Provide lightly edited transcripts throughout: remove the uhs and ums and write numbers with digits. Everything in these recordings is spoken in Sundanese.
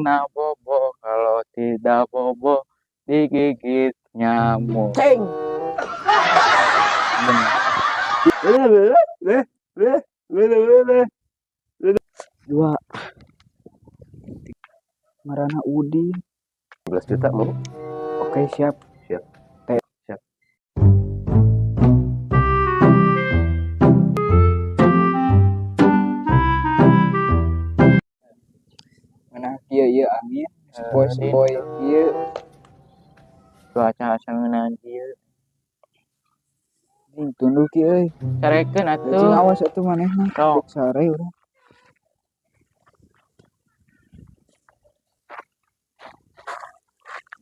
Nina bobo, kalau tidak bobo digigit nyamuk. Ceng. Bener. Dua. Marana Udin. 11 juta mau? Oke, siap. Siap. T. Siap. Mana kieu ieu angin, sepoi-sepoi kieu. Cuaca asa ngeunaan kieu. Anjing tunduh kieu euy. Carekeun Cing atuh. awas atuh manehna. Sok. Sare urang.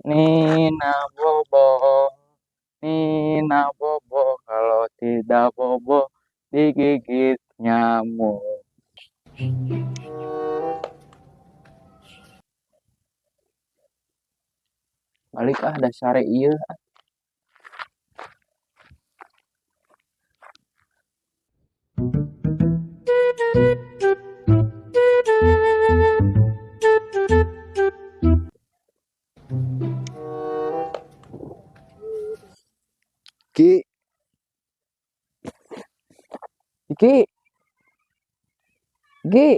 Nina bobo, Nina bobo, kalau tidak bobo digigit nyamuk. Balik ah, da sare ieu. Ki. Iki. Iki.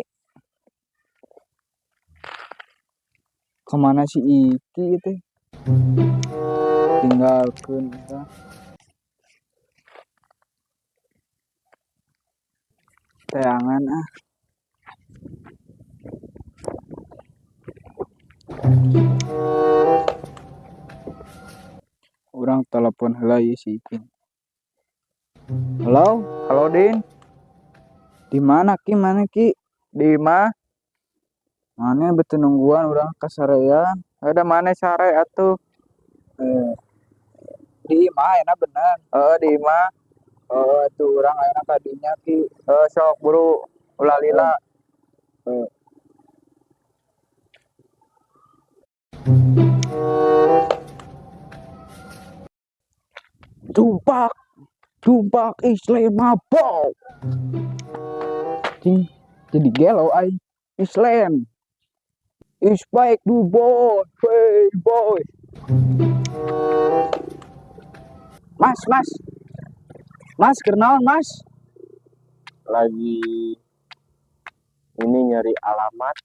Kemana si Iki itu? Tinggalkeun eta. Teangan ah. Urang telepon heula ieu si Iki. Halo, Halo Din, di mana Ki? Mana Ki? Di imah. Mana beuteung nungguan urang kasarean. Ada mana sare atuh? Eh, di imah ayeuna bener. Heeh, di imah. Oh, atuh urang ayeuna ka dinya Ki. Heeh, sok buru ulah lila. Eh. Tumpak, tumpak Islam mabok. Cing, jadi gelo aing. Islam. Is baik du boy, hey boy. Mas, mas. Mas, kenaon, Mas? Lagi ini nyari alamat.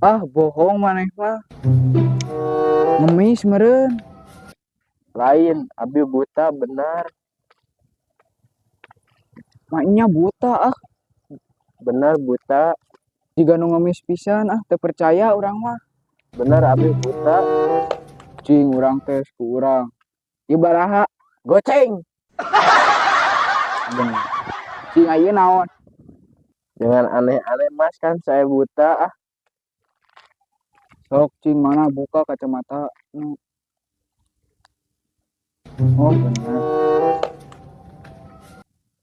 Ah, bohong maneh mah. Ngemis meureun. Lain, abi buta benar. Maknya buta ah. Benar buta. Jiga nu ngemis pisan ah, teu percaya urang mah. Benar abi buta. Cing urang tes ku urang. Ieu baraha? Goceng. Bener. Cing ayeuna naon? Jangan aneh-aneh mas, kan saya buta ah. Sok cing mana buka kacamata. Nu. Oh benar.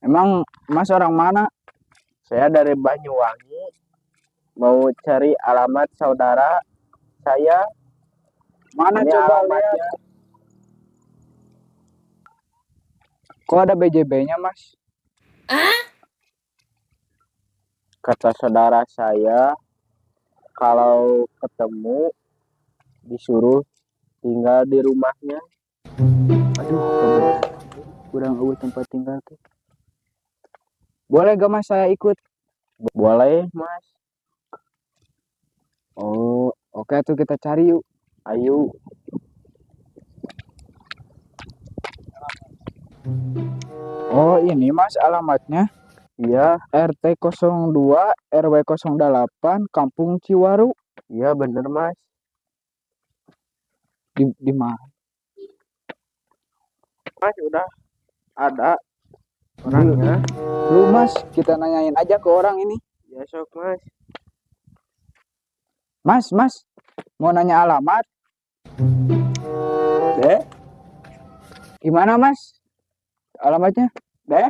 Emang Mas orang mana? Saya dari Banyuwangi. Mau cari alamat saudara saya. Mana Ini coba alamatnya. lihat. Kok ada BJB-nya, Mas? Kata saudara saya, kalau ketemu disuruh tinggal di rumahnya. Aduh, kebetulan. Kurang eueuh tempat tinggal tuh. Boleh gak Mas saya ikut? Boleh, Mas. Oh, oke tuh kita cari yuk. Ayo. Oh, ini Mas alamatnya. Iya, RT 02 RW 08 Kampung Ciwaru. Iya bener, Mas. Di mana? Mas udah ada orangnya. Lu Mas, kita nanyain aja ke orang ini. Ya sok, Mas. Mas, Mas, mau nanya alamat. Deh, Gimana Mas? Alamatnya? deh,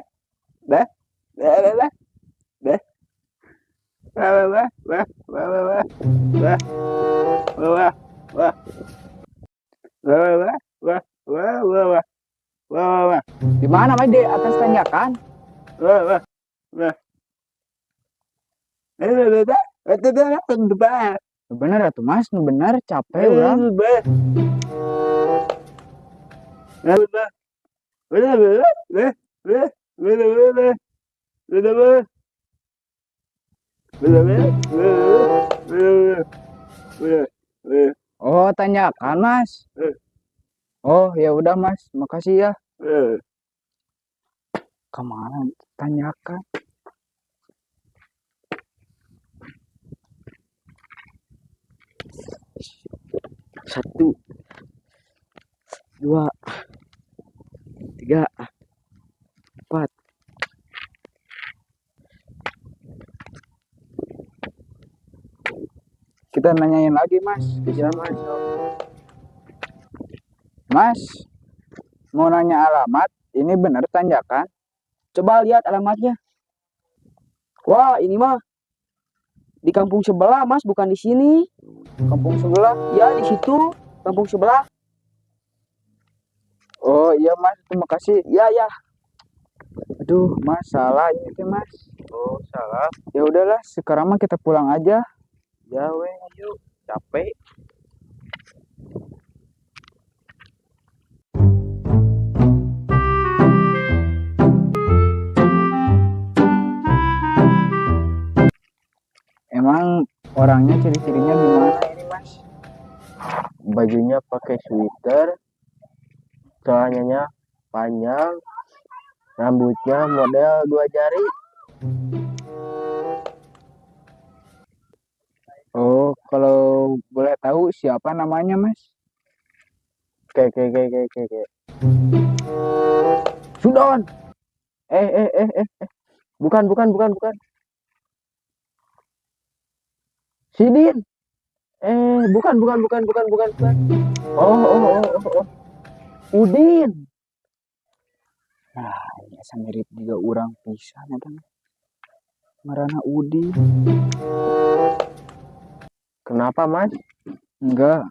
deh, deh, deh, deh, deh. Wah, wah, wah, wah, wah, wah, wah, wah, wah, wah, wah, wah, wah, wah, wah, wah, wah, Di mana Mas? Di atas tanjakan? Wah, wah, wah. Nu bener atuh, Mas, nu bener, capek urang. Be. Be. Be. Be. Be. Be. Be. Be. Be. Be. Be. Be. Be. Be. Be. Be. Oh, tanyakan, Mas. Eh. Oh, ya udah, Mas. Makasih ya. Be. Kemana? Tanyakan. Satu, dua, tiga, empat. Kita nanyain lagi, Mas. Bisa, Mas. Mas, mau nanya alamat. Ini bener tanjakan? Coba lihat alamatnya. Wah, ini mah di kampung sebelah, Mas, bukan di sini. Kampung sebelah. Ya, di situ, kampung sebelah. Oh, iya, Mas. Terima kasih. Ya, ya. Aduh, Mas, salah ini teh, Mas. Oh, salah. Ya udahlah, sekarang mah kita pulang aja. Ya weh, ayo. Capek. Emang orangnya ciri-cirinya gimana ini, Mas? Bajunya pakai sweater, celananya panjang, rambutnya model dua jari. Oh, kalau boleh tahu siapa namanya, Mas? Oke, oke, oke, oke, oke, oke. Sudon. Eh, eh, eh, eh, eh. Bukan, bukan, bukan, bukan. Sidin. Eh, bukan, bukan, bukan, bukan, bukan, bukan. Oh, oh, oh, oh, oh. Udin. Nah, ini asa mirip juga urang pisan eta mah. Ngaranna Udin. Kenapa, Mas? Enggak.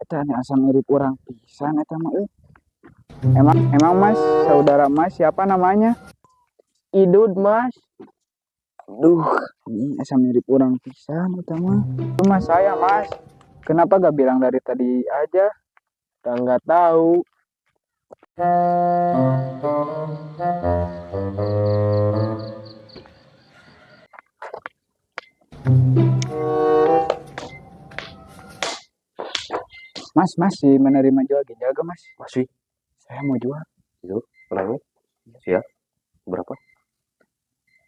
Eta asa mirip urang pisan eta mah euy. Emang emang Mas, saudara Mas siapa namanya? Idud, Mas. Duh, ini asa mirip urang pisan eta mah. Itu mas saya, Mas. Kenapa gak bilang dari tadi aja? Kita nggak tahu. Mas, masih menerima jual ginjal gak, Mas? Masih. Saya mau jual. Orangnya? Siap. Berapa?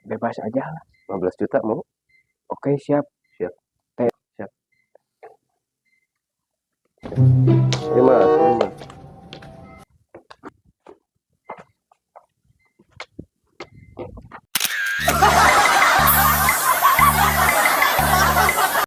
Bebas aja lah. 15 juta mau? Oke, siap. Siap. Teh. Siap. Ini Mas.